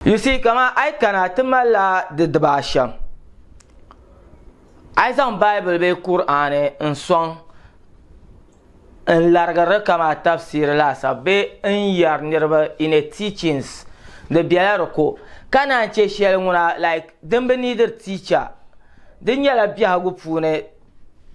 You see, kaman a yi kana ti malila di dibaa shɛm, a yi zaŋ Baibuli bee Kur'aani n-sɔŋ n-larigiri li kaman tafsiiri laasabu bee n-yɛri niriba in a teachings, di bela di ko. Ka naan che shɛli ŋuna like din bi neediri teacher, di nyɛla biɛhigu puuni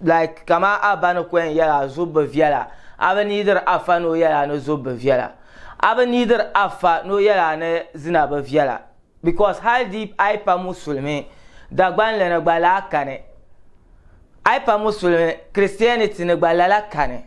like kaman a ba ni ku yɛn yɛli a zubu bi viɛla, a bi neediri afa ni o yɛli a ni zubu bi viɛla. A bi neediri afa ni o yɛli a ni zina bi viɛla because hali di a yi pa musulimi Dagbanli ni gba laa kani. A yi pa musulimi Christianity ni gba lala kani.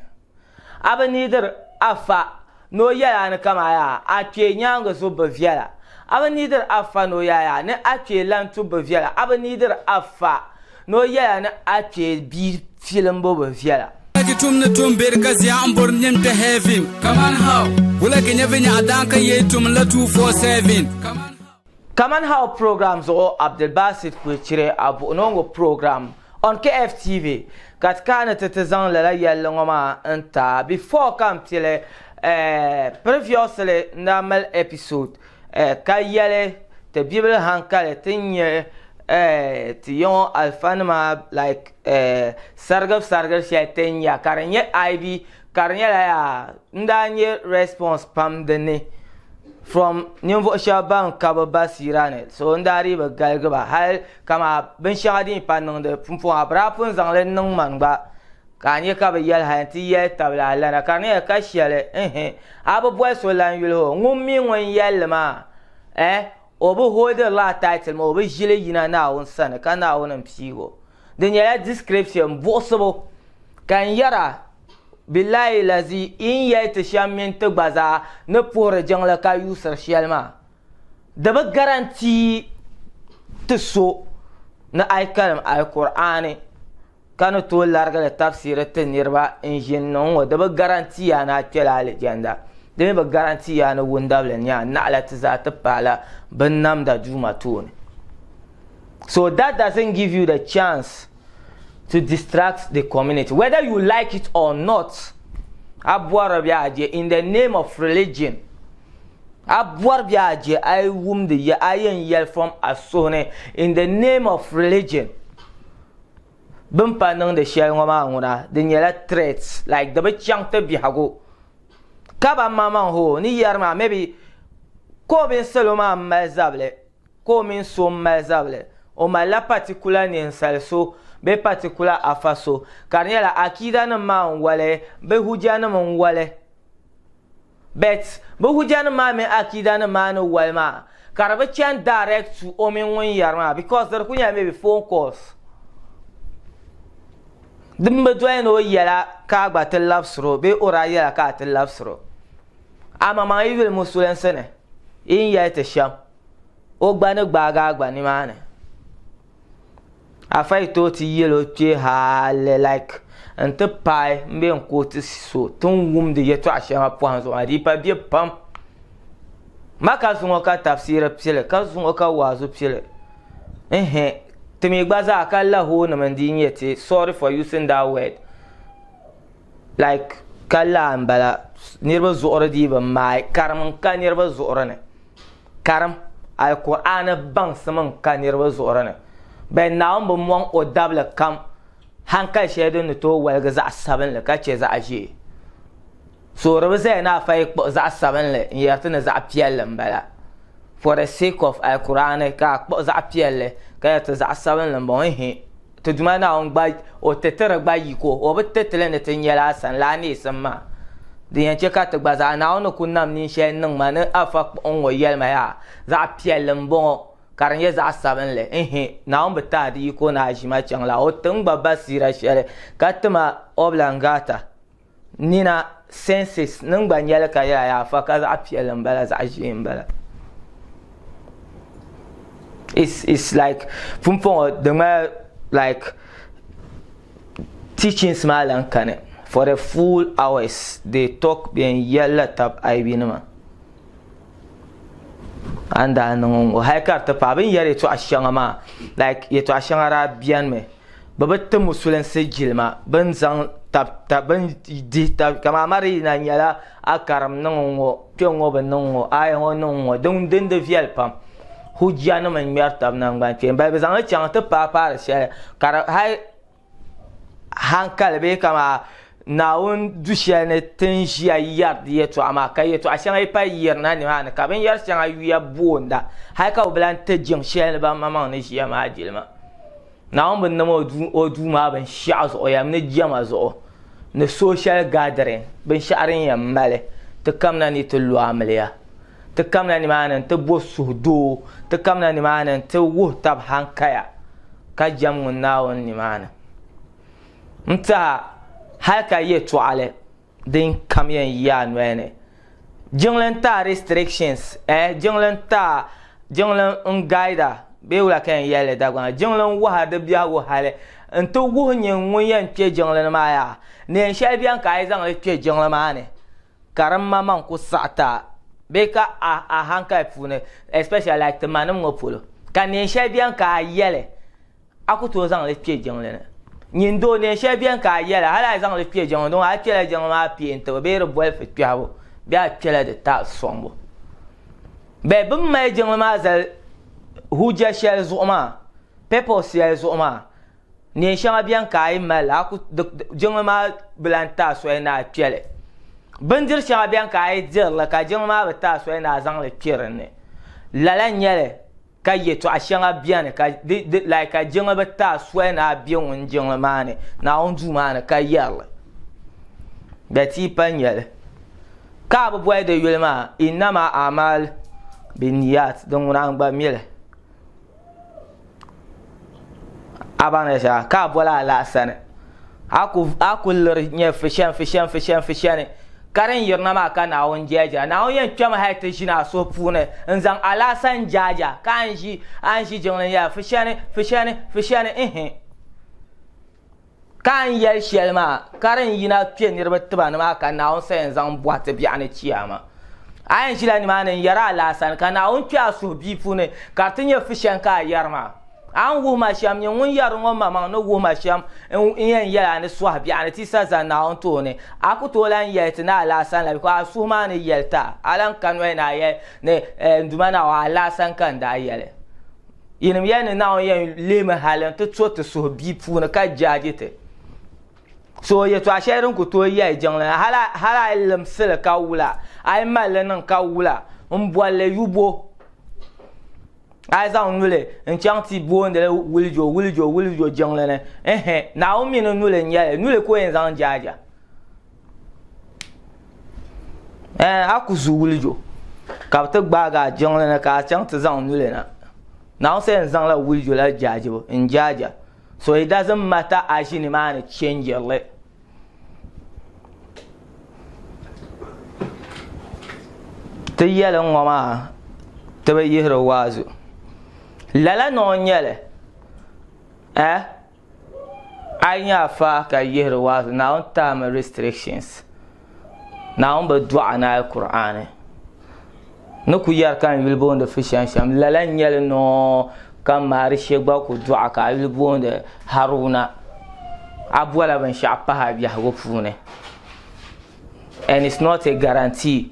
A bi neediri afa ni o yɛli a ni kaman yaa a kpee nyaangi zubu bi viɛla. A bi neediri afa ni o yɛli a yaa ni a kpee lan tubu bi viɛla. A bi neediri afa ni o yɛli a ni a kpee bia filimbu bi viɛla. Wula ki tum ni tum beri ka zia n bori nim kpe heaven kaman how? Wula ki nya vinyaɣa daan ka yee tum la 247 kaman how? Kaman how program zuɣu Abdulbasit Kulichire Abuɣinongo program on KFTV ka ti kana ti ti zaŋ lala yɛlli ŋɔ maa n ti a. Before ka n pili eh, previously n daa mali episode eh, ka yɛli ti bibili hankali ti nyɛ eh, ti yiŋɔ alifanima like eh, sarigibu sarigiri shɛli ti ni nya ka di nyɛ IB ka di nyɛla yaa n daa nyɛ response pam di ni from ninvuɣu shɛba ban ka bi basiira ni so n daa dii bi galigi ba hali kaman binshɛŋa din pa niŋdi pumpɔŋɔ bɛ daa pun zaŋli niŋ man gba ka a nya ka bɛ yɛli hali nti yɛli tabili a lana ka di nyɛla ka shɛli n-hi a bi boli so lan yuli o ŋun mi ŋun yɛli li maa eh o bi holdiri la title maa o bi ʒili yina Naawuni sani ka Naawuni m-piigi o di nyɛla description buɣisibu ka n yɛra bilahi lazi yi ni yɛli ti shɛm mini ti gba zaa ni puhiri jiŋli ka yuusiri shɛli maa di bi guarantee ti so ni a yi kalim Alkur'aani ka ni tooi larigi li tafsiiri ti niriba n-ʒi n-niŋ ŋɔ, di bi garantiya ni a kpɛla alijanda, di mi bi garantiya ni wundabili n-nyɛ a, naɣila ti zaa ti paala binnamda Duuma tooni. So that doesn't give you the chance to distract the community whether you like it or not. A bɔri bɛ a je in the name of religion. A bɔri bɛ a je a yi wumdi ya a yɛn yɛli from a suhu ni in the name of religion. Bɛ ni pa niŋdi shɛli ŋɔ maa ŋuna di nyɛla threats like di bi chaŋ ti biɛhigu ka ba maŋmaŋ hoo ni yɛri maa maybe ka o mini salo maa m-mali zabili ka o mini so m-mali zabili o malila particular ninsali so bee particular afa so ka di nyɛla akiida nim maa n-wali bɛ hujia nim n-wali. But bɛ hujjanim maa mini akiidanim maa ni wali maa ka di bi chani direct to o mini ŋun yɛri maa because di ku nyɛla maybe phone calls. Din bi doli ni o yɛla ka a gba ti labisiri o bee o daa yɛla ka a ti labisiri o. Amaŋmaŋ yi yuli musulinsi ni yi ni yɛli ti shɛm o gba ni gbaagi a gba nimaani. Afa yi tooi ti yɛl o kpee hali like n ti paai n be n kooti so ti ni wumdi yɛtɔɣa shɛŋa pɔhim zuɣu maa di yi pa be pam. Ma ka zuŋɔ ka tafsiiri pili ka zuŋɔ ka waazu pili n-hi ti mi gba zaa ka lahoonima n-dii nyɛ ti sorry for using that word like ka laa m-bala niriba zuɣuri dii bi maai karim n-ka niriba zuɣuri ni. Karim, Alkur'aani baŋsim n-ka niriba zuɣuri ni. Bɛ Naawuni bi mɔŋ o dabili kam hankali shɛli din ni tooi woligi zaɣ sabinli ka chɛ zaɣ ʒee. So di bi zaya ni afa yi kpuɣi zaɣ sabinli n-yɛri ti ni zaɣ piɛlli m-bala. For the sake of Alkur'aani ka a kpuɣi zaɣ piɛlli ka yɛri ti zaɣ sabinli m-bɔŋɔ. Ihi! Ti Duuma Naawuni gba, o ti ti di gba yiko, o bi ti ti li ni ti nyɛla a sani lala neesim maa. Din yɛn chɛ ka ti gba zaa Naawuni ni ku nam nin shɛli niŋ ma ni afa kpuɣi ŋ-ŋɔ yɛli ma yaa, zaɣ piɛlli m-bɔŋɔ, ka di nyɛ zaɣ sabinli. Ihi, Naawuni bi ti a di yiko ni a ʒi ma chaŋ la, o ti n gba basiira shɛli ka ti ma oblongata. Nina, senses, ni gba nyɛli ka yɛla yaa fa ka zaɣ piɛlli n bala zaɣ ʒiɛ n bala. It's, it's like pumpɔŋɔ di ŋmala like teachings maa lan kani for the full hours they talk bɛn yɛlila tab aibi nima a ni daa niŋ n ŋɔ hali ka di ti paai bɛ ni yɛri yɛtɔɣa shɛŋa maa like yɛtɔɣa shɛŋa daa bɛni mi Bɛ bi ti musulinsi jilima bɛ ni zaŋ tab tab bɛ ni dihi tab kaman a yi na nyɛla a karim niŋ n-ŋɔ kpe ŋ-ŋɔ bi niŋ ŋ-ŋɔ aya ŋɔ niŋ ŋ-ŋɔ din di viɛli pam. Hujjanima n-ŋmɛri taba naŋgbankpeeni. Bali bɛ zaŋ li chaŋ ti paai paari shɛli ka di hali hankali bee kaman Naawuni du shɛli ni ti ni ʒiya yɛri di yɛtɔɣa maa ka yɛtɔɣa shɛŋa yi pa yirina nimaani ka binyɛr shɛŋa yuya boonda hali ka bɛ bi lan ti jiŋ shɛli ni ban maŋmaŋ ni ʒiya maa jilima. Naawuni bi nam o duu maa binshɛɣu zuɣu yɛm ni jɛma zuɣu ni social gathering binshɛɣu din yɛn mali ti kamina ni ti lu amiliya ti kamina nimaani nti bo suhudoo ti kamina nimaani nti wuhi tab hankaya ka jɛm ŋun Naawuni nimaani. N tiɛha hali ka yɛtɔɣali din kam yɛn yi a noli ni jiŋli n-ti a restrictions eh jiŋli n-ti a jiŋli n guide a bee wula ka yɛn yɛli li Dagbaŋ jiŋli n wuhi a di biɛhigu hali n-ti wuhi nyin ŋun yɛn kpe jiŋli ni maa yaa neen shɛli beni ka a yi zaŋ li kpe jiŋli maa ni ka di maŋmaŋ ku saɣi ti a bee ka a hankali puuni especially like ti manim ŋɔ polo ka neen shɛli beni ka a yɛli a ku tooi zaŋ li kpe jiŋli ni. Nyin doo, neen shɛli beni ka a yɛli, hali a yi zaŋ li kpe jiŋli ni, a kpela jiŋli maa peentibu bee di bolifu kpɛhibu bee a kpela di taai sɔŋbu. Bɛ bɛ ni mali jiŋli maa zali hujja shɛli zuɣu maa, purpose shɛli zuɣu maa, neen shɛŋa beni ka a yi mali li, a ku jiŋli maa bi lan ti a soli ni a kpe li. Bindiri shɛŋa beni ka a yi diri li ka jiŋli maa bi ti a soli ni a zaŋ li kpe din ni. Lala n-nyɛ li. Ka yɛtɔɣa shɛŋa beni ka di, di, like ka jiŋli bi ti a soli ni a be ŋun jiŋli maa ni, Naawuni duu maa ni ka yɛri li. Bɛ ti yi pa nya li. Ka a bi boli di yuli maa, innama a'mal binniyat, din ŋuna n gba mi li. A baŋ ni shɛli, ka a boli alaasani. A ku, a ku liri nyɛ fishɛni, fishɛni, fishɛni, fishɛni, ka din yirina maa ka Naawuni jɛɛjira. Naawuni yɛn kpɛmi hali ti ʒini a suhu puuni n-zaŋ alaasani jaaja, ka a ni ʒi, a ni ʒi jiŋli n-yɛra, Fishɛni, fishɛni, fishɛni, ihi. Ka a ni yɛli shɛli maa, ka din yina kpe niriba tiba ni maa ka Naawuni sa yɛn zaŋ bɔhi ti biɛɣu ni chiyaama. A yɛn ʒila nimaani n-yɛri alaasani, ka Naawuni kpe a suhu bia puuni, ka di ti nyɛ fishɛni ka a yɛri maa. A ni wuhi ma shɛm, nyin ŋun yɛri ŋɔ maŋmaŋ ni wuhi ma shɛm n yɛn yɛl a ni sɔhi biɛɣu ni ti sa zani Naawuni tooni. A ku tooi lan yɛli ti ni alaasani la, because a suhu maa ni yɛli ti a, a lan ka noli ni a yɛli ni, N Duuma Naawuni, alaasani ka n daa yɛli. Yinim yɛli ni Naawuni yɛn leemi hali nti to ti suhu bia puuni ka jaaji ti. So yɛtɔɣ shɛli din ku tooi yɛli jiŋli ni, hal a yi limsi li ka wula, a yi mali li niŋ ka wula, m-boli li yubo. A yi zaŋ nuli n-chaŋ ti booni li wulijo, wulijo, wulijo jiŋli ni, ɛhɛ, Naawuni mi ni nuli n-nyɛ li, nuli ka o yɛn zaŋ jaaja. Ɛɛn, a ku zu wulijo ka bɛ ti gbaagi a jiŋli ni ka a chaŋ ti zaŋ nuli na. Naawuni sa yɛn zaŋla wulijo la jaajibu n-jaaja. So it doesn't matter a ʒi nimaani change li. Ti yɛli ŋ-ŋɔ maa ti bi yihiri waazu. Lala noo n-nyɛ li eh a yi nya afa ka yihiri waazu Naawuni ti a mi restrictions. Naawuni bi dɔɣi ni Alkur'aani. Ni ku yɛri ka n yuli booni Fishɛn shɛm, lala n-nyɛ li noo ka Maarishe gba ku dɔɣi ka a yuli booni Haruna. A bola binshɛɣu pahi a biɛhigu puuni. And it's not a guarantee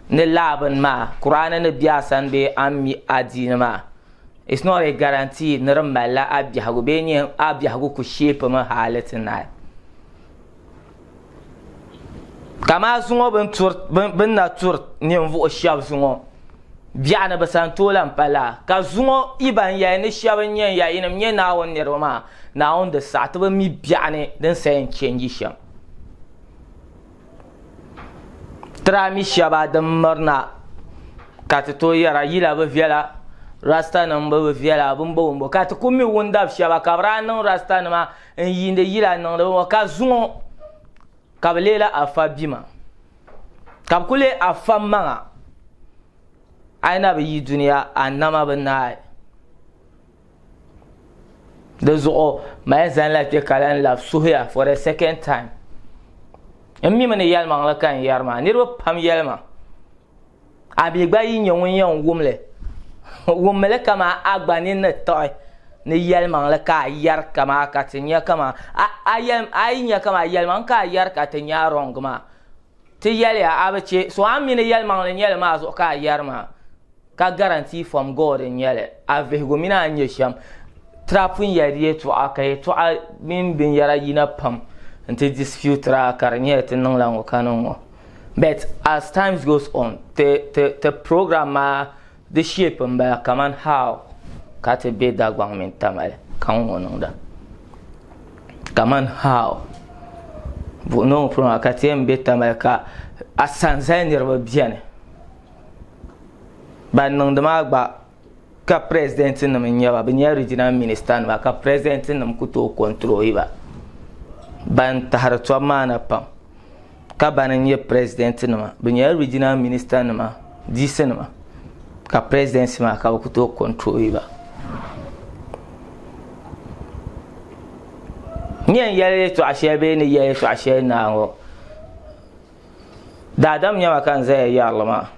ni laa bini maa Kur'aani ni be a sani bee a ni mi adiini maa. It's not a guarantee ni di malila a biɛhigu bee nyɛ a biɛhigu ku shape mi hali ti naai. Kamaa zuŋɔ bɛ ni na turi ninvuɣ shɛb zuŋɔ biɛɣu ni bɛ sani tooi lan pa laa, ka zuŋɔ yi ban yɛli ni shɛba n-nyɛ ya, yinim nyɛ Naawuni niriba maa, Naawuni di saɣi ti bi mi biɛɣu ni din sa yɛn chɛnji shɛm. Ti daa mi shɛba din mirina ka ti tooi yɛra yila bi viɛla, Rastanima bi viɛla, bimbo bimbo, ka ti ku mi wundab shɛba ka bɛ daa niŋ Rastanima n yiindi yila niŋdi ba ka zuŋɔ ka bɛ leela afa bima ka bɛ ku leei afa maŋa a yi na bi yi dunia a nama bi naai di zuɣu mali zanila kpe ka lan labi suhuya for the second time n mimi ni yɛlimaŋli ka n yɛri maa niriba pam yɛli ma A mi gba yi nyɛ ŋun yɛn wum li, wummi li kaman a gba nini ni tiɣi ni yɛlimaŋli ka a yɛri kaman ka ti nya kaman a yi nya kaman yɛlimaŋli ka a yɛri ka ti nya a wrong maa. Ti yɛliya a bi chɛ, so a ni mi ni yɛlimaŋli nyɛ li maa zuɣu ka a yɛri maa. Ka guarantee from God n nyɛli, a vihigu mini a ni nyɛ shɛm tira pun yɛli di yɛltɔɣa ka yɛltɔɣa mini binyɛra yina pam n-ti dispute a ka di nyɛla ti niŋla ŋɔ ka niŋ ŋɔ. But as times goes on, ti, ti, ti program maa di shape m-bala kaman how ka ti be Dagbaŋ mini Tamale ka ŋ-ŋɔ niŋda. Kaman how buɣinoo program ka ti yɛn be Tamale ka asanzali niriba beni. Ban niŋdi maa gba ka president nim n nyɛba bi nyɛla regional minister nima ka president nim ku tooi control ba ban tahari tɔbu maa na pam ka bani n nyɛ president nima bi nyɛla regional minister nima DC nima ka presidency maa ka bi ku tooi control ba n yɛn yɛli yɛltɔɣa shɛli bee ni yɛli yɛltɔɣa shɛli naa ŋɔ Daadam nyɛma ka n zaya yɛrili maa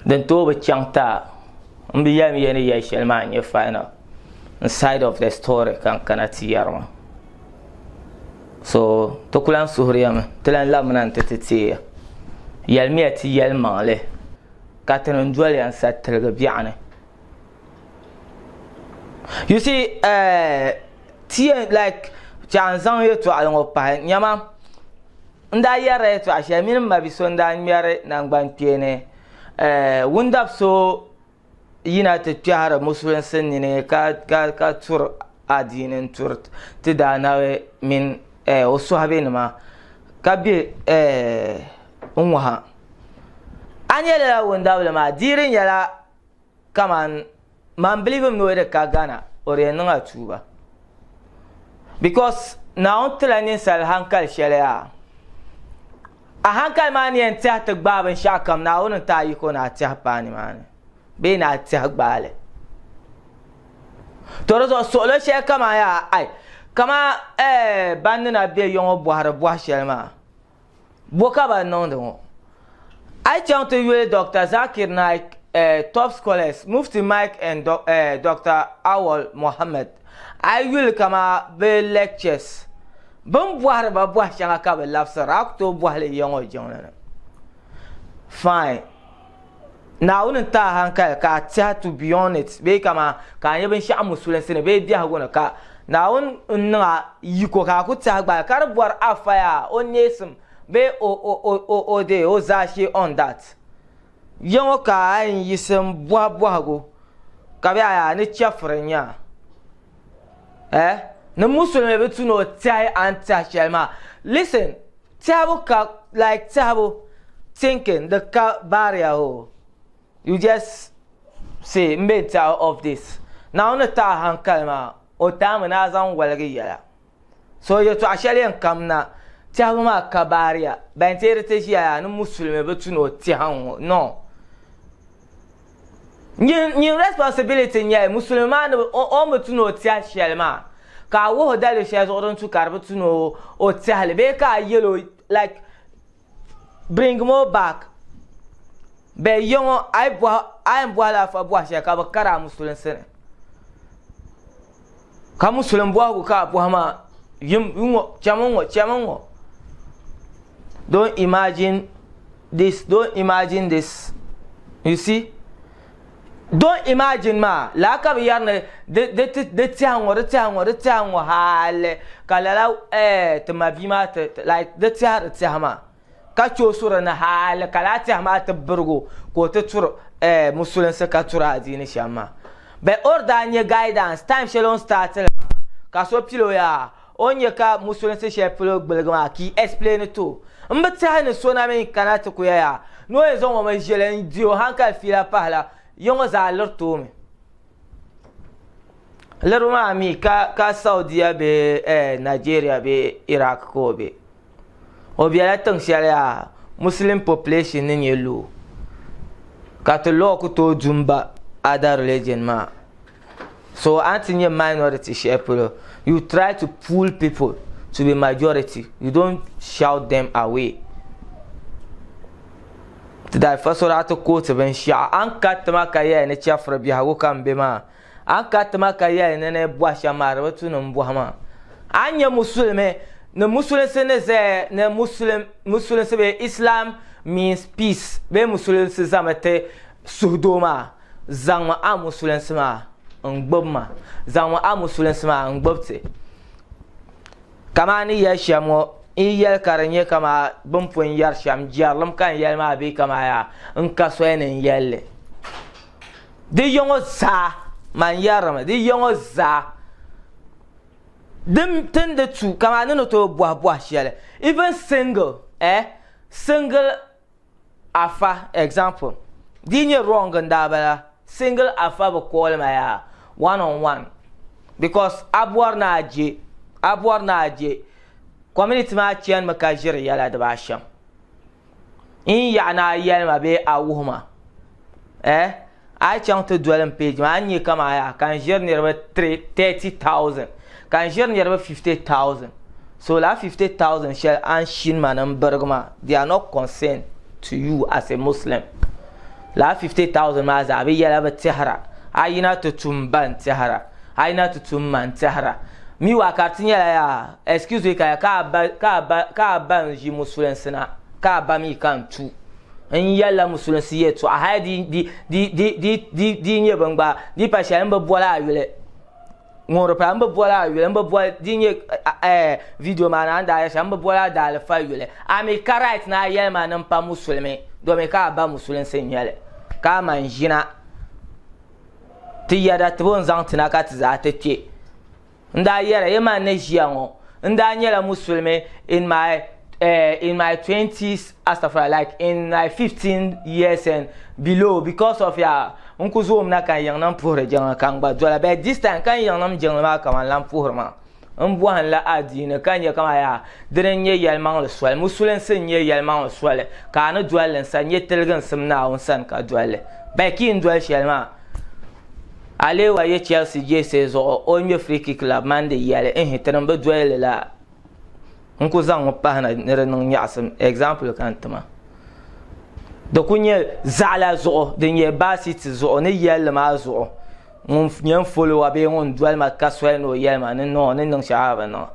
din tooi bi chaŋ ti a m bi yɛlimi ya ni yɛli shɛli maa n-nyɛ final n side of the story ka n kana ti yɛri maa. So ti ku lan suhiri ya mi ti lan labimina nti ti teei ya. Yɛlimiya ti yɛlimaŋli ka ti ni doli ya n-sa tiligi biɛɣuni. You see, ti yɛn like chɛ n zaŋ yɛltɔɣali ŋɔ pahi nyama n daa yɛrila yɛltɔɣa shɛli mini m mabi so n daa ŋmɛri nangbankpeeni wundab so yina ti kpɛhiri musulinsi nini ka ka ka turi adiini n turi ti daanabi mini o sɔhibe nima ka be n ŋɔha a ni nyɛ lala wundabili maa di di nyɛla kaman man believe mi ni o di ka Ghana o di yɛn niŋ a tuuba because Naawuni tila ninsal hankali shɛli yaa a hankali maa ni yɛn tɛhi ti gbaai binshɛɣu kam Naawuni n-ti a yiko ni a tɛhi paai nimaani bee ni a tɛhi gbaai li to di zuɣu suɣulo shɛli kaman yaa ai kaman eh ban ni na be ya ŋɔ bɔhiri bɔhi shɛli maa Bo ka ba niŋdi ŋɔ? A yi chaŋ ti yuli Doctor Zakir Naik, eh, top scholars, Mufti Mike and Do, eh, Doctor Awal Mohammed, a yi yuli kama bɛ lectures, bɛ ni bɔhiri ba bɔhi shɛŋa ka bɛ labisiri, a ku tooi bɔhi li ya ŋɔ jiŋli ni. Fine. Naawuni n-ti a hankali ka a tɛhi to beyond it bee kaman ka a nya binshɛɣu musulinsi ni bee biɛhigu ni ka Naawuni n-niŋ a yiko ka a ku tɛhi gbaai ka di bɔri a faya o neesim bee o o o o o dee o zaashee on that. Ya ŋɔ ka a yɛn yiɣisi m-bɔhi bɔhigu ka bɛ a yaa ni chɛfiri n-nyɛ a. Eh? Ni musulimi bi tu ni o tɛhi a ni tɛhi shɛli maa. Listen, tɛhibu ka like tɛhibu thinking di ka barrier o. You just say m be n tɛha of this. Naawuni ni ti a hankali maa o taami ni a zaŋ woligi yɛla. So yɛltɔɣa shɛli yɛn kam na tɛhibu maa ka barrier. Ban teeri ti ʒiya yaa ni musulimi bi tu ni o tɛha n-ŋɔ. No. Nyin nyin responsibility n-nyɛli musulimi maa ni o ni bi tu ni o tɛhi shɛli maa ka a wuhi o daliri shɛli zuɣu din tu ka di bi tu ni o tɛhi li bee ka a yɛl o like bring mo back bɛ ya ŋɔ a yi bɔhi a yɛn bɔhila afa bɔhi shɛli ka bɛ kari a musulinsi ni ka musulim bɔhigu ka a bɔhi maa yim ŋ-ŋɔ chami ŋ-ŋɔ chami ŋ-ŋɔ don't imagine this don't imagine this you see don't imagine maa laa ka bi yɛri ni di di ti di tiɛha ŋɔ di tiɛha ŋɔ di tiɛha ŋɔ hali ka lala eh ti ma bia maa ti like di tiɛha di tiɛha maa ka chɛ o suri ni hali ka laa tiɛha maa ti birigi o ka o ti turi eh musulinsi ka turi adiini shɛm maa but o di daa nyɛ guidance time shɛli o ni start li maa ka so pili o yaa O ni nya ka musulinsi shɛli polo gbuligi maa ka yi explain ti o. M bi tɛhi ni so na mi kana ti ku ya yaa ni o yɛn zaŋ o mi ʒili n-di o hankali fiila pahila ya ŋɔ zaa liriti o mi. Liribu maa mi ka ka Saudiya bee eh, Nigeria bee Iraq ka o be. O bela tiŋ shɛli yaa Muslim population ni nyɛ low ka ti law ku tooi du m-ba other religion maa. So a ni ti nyɛ minority shɛli polo you try to pull people to be majority you don't shout them away. Ti daa fa so daa ti kooti binshɛɣu a ni kariti ma ka yɛli ni chɛfiri biɛhigu ka m be maa a ni kariti ma ka yɛli ni ni bɔhi shɛm maa di bi tu ni m bɔhi maa. A ni nyɛ musulimi ni musulinsi ni zaya ni musulim musulinsi bee Islam means peace bee musulinsi zami ti. suhudoo maa, zaŋmi a musulinsi maa n-gbubi ma, zaŋmi a musulinsi maa n-gbubi ti. Kamani ni yɛli shɛm ŋɔ, n yi yɛli ka di nyɛ kaman bɛ ni pun yɛri shɛm, jɛrilim ka n yɛli maa bee kaman yaa n ka soli ni n yɛli li. Di ya ŋɔ zaa, man yɛrimi, di ya ŋɔ zaa, din ti ni di tu kaman ni ni tooi bɔhi bɔhi shɛli, even single eh, single afa example, di yi nyɛ wrong n daa bala, single afa bi call ma yaa one on one because a bɔri ni a je, a bɔri ni a je community maa chanimi ka ʒiri yɛla dibaashɛm. N yaɣi ni a yɛli ma bee a wuhi ma eh a yi chaŋ ti doli n page maa a ni nya kaman yaa ka n ʒiri niriba 30,000 ka n ʒiri niriba 50,000 so lala 50,000 shɛli a ni shini ma ni n birigi maa they are not concerned to you as a Muslim lala 50,000 maa zaa bɛ yɛla bi tɛhira a yina ti tum ba n tɛhira a yina ti tum ma n tɛhira meanwhile ka di ti nyɛla yaa Excuse me ka ka a ba ka a ba ka a ba n ʒi musulinsi na ka a ba mi ka n tu n yɛlila musulinsi yɛltɔɣa hali di di di di di di di nyɛ bin gba di pa shɛli n bi boli a yuli ŋun di pala n bi boli a yuli n bi boli di nyɛ eh video maa ni a ni daa yɛli shɛm n bi boli a daalifa yuli a mi ka right ni a yɛli ma ni n pa musulimi domi ka a ba musulinsi n nyɛli ka a ma n ʒina ti yɛda tibo n zaŋ ti na ka ti zaa ti kpe N daa yɛra, Yi man ni ʒiya ŋɔ, n daa nyɛla musulimi in my eh, in my twenties, astafurlah, like in my 15 years and below because of ya n ku zoom na ka n yiŋnim puhiri jiŋli ka n gba dola but this time ka n yiŋnim jiŋli maa ka man lan puhiri maa. N bɔhim la adiini ka nya kaman yaa dini n-nyɛ yɛlimaŋli soli, musulinsi n-nyɛ yɛlimaŋli soli ka a ni doli li n-sa nya tiliginsim Naawuni sani ka doli li but ki n doli shɛli maa Alewa ye Chelsea jersey zuɣu o ŋmɛ free kick la man di yɛli ehe tinim bi doli li la n ku zaŋ ŋɔ pahi na ni di niŋ nyaɣisim example ka n tima di ku nyɛ zaɣila zuɣu din nyɛ Baasiti zuɣu ni yɛlli maa zuɣu ŋun nyɛ n follower bee ŋun doli ma ka soli ni o yɛli ma ni noo ni niŋ shɛli a bi niŋ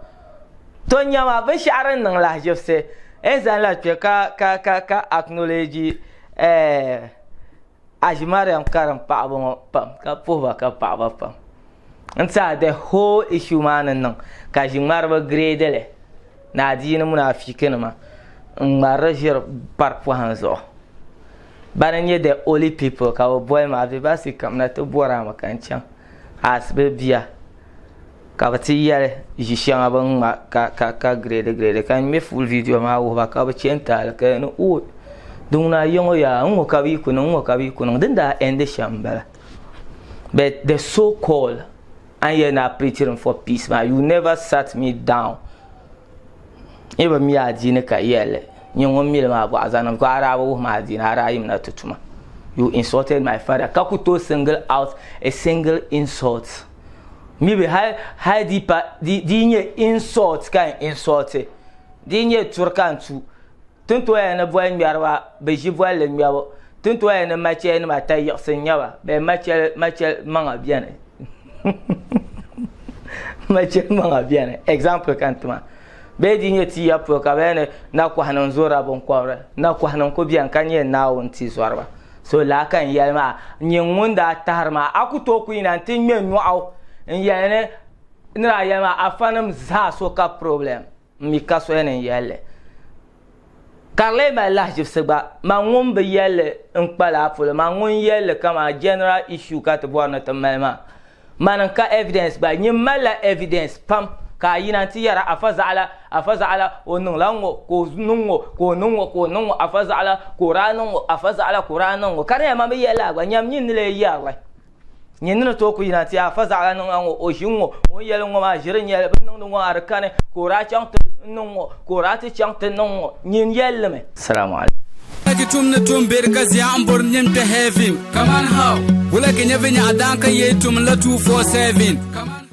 to nyama binshɛɣu din niŋ lahiʒibisi n zani la kpɛ ka ka ka ka acknowledge eh Aʒi Mariam karim paɣaba ŋɔ pam ka puhi ba ka paɣi ba pam. N tiɛha the whole issue maa ni niŋ ka ʒi ŋmariba grade li ni adiini munaafiikinima n ŋmarili ʒiri pari pɔhim zuɣu. Bana n nyɛ the only people ka bɛ boli ma Abibasi kamina ti bɔri a mi ka n chaŋ as bɛ bia. Ka bɛ ti yɛli ʒi shɛŋa bɛ ni ŋma ka ka ka giredi giredi ka n ŋmɛ full video maa wuhi ba ka bɛ chɛ n-taali ka yɛli ni ooi din ŋuna ya ŋɔ yaa n-ŋɔ ka bɛ yi ku niŋ n-ŋɔ ka bɛ yi ku niŋ din daa endi shɛm m-bala but the so called a ni yɛli ni a preaching for peace maa you never sat me down n yi bi mi adiini ka yɛli li nyɛ ŋun mi li maa bɔɣa zaŋ niŋ because a daa bi wuhi ma adiini a daa yimina ti tuma you insulted my father ka ku tooi single out a single insult. Maybe hali hali di pa di di nyɛ insult ka n insult di nyɛ turi ka n tu ti ni tooi yɛli ni boli ŋmɛriba bi ʒi bolli ŋmɛbu ti ni tooi yɛli ni machɛli nima tayiɣisi n nyɛba bee machɛli machɛli maŋa biɛni machɛli maŋa biɛni example ka n tima bee di nyɛ ti ya polo ka bi yɛli ni nakɔhi nim zɔrila binkɔbiri nakɔhi nim ku biɛni ka nyɛ Naawuni tizɔriba. So laa ka n yɛli maa, nyin ŋun daa tahiri maa, a ku tooi ku yina nti ŋme nyɔɣu n-yɛli ni n ni daa yɛli maa afanim zaa so ka problem, m mi ka soya ni n yɛli li. Ka di lee mali lahiʒibisi gba, man ŋun bi yɛli li n-kpa laa polo, man ŋun yɛli li kaman general issue ka ti bɔri ni ti mali maa. Mani n ka evidence gba, nyin malila evidence pam ka a yina nti yɛra afa zaɣila, afa zaɣila o niŋla ŋ-ŋɔ ka o niŋ ŋ-ŋɔ ka o niŋ ŋ-ŋɔ ka o niŋ ŋ-ŋɔ afa zaɣila ka o daa niŋ ŋ-ŋɔ afa zaɣila ka o daa niŋ ŋ-ŋɔ ka di nyɛla man bi yɛli lala gba nyam nyin ni lee yɛri li nyin ni ni tooi ku yina nti yɛri afa zaɣila niŋla ŋ-ŋɔ o ʒi ŋ-ŋɔ o ni yɛli ŋ-ŋɔ maa ʒiri n-nyɛli bɛ ni niŋdi ŋ-ŋɔ maa di kani ka o daa chaŋ ti niŋ ŋ-ŋɔ ka o daa ti chaŋ ti niŋ ŋ-ŋɔ nyin yɛli li mi. Salamu alaikum. Wula ki tum ni tum beri ka zia m bori nyin kpe heaven. Kaman how? Wula ki nya vinyaɣa daan ka yee tum la 247. Kaman.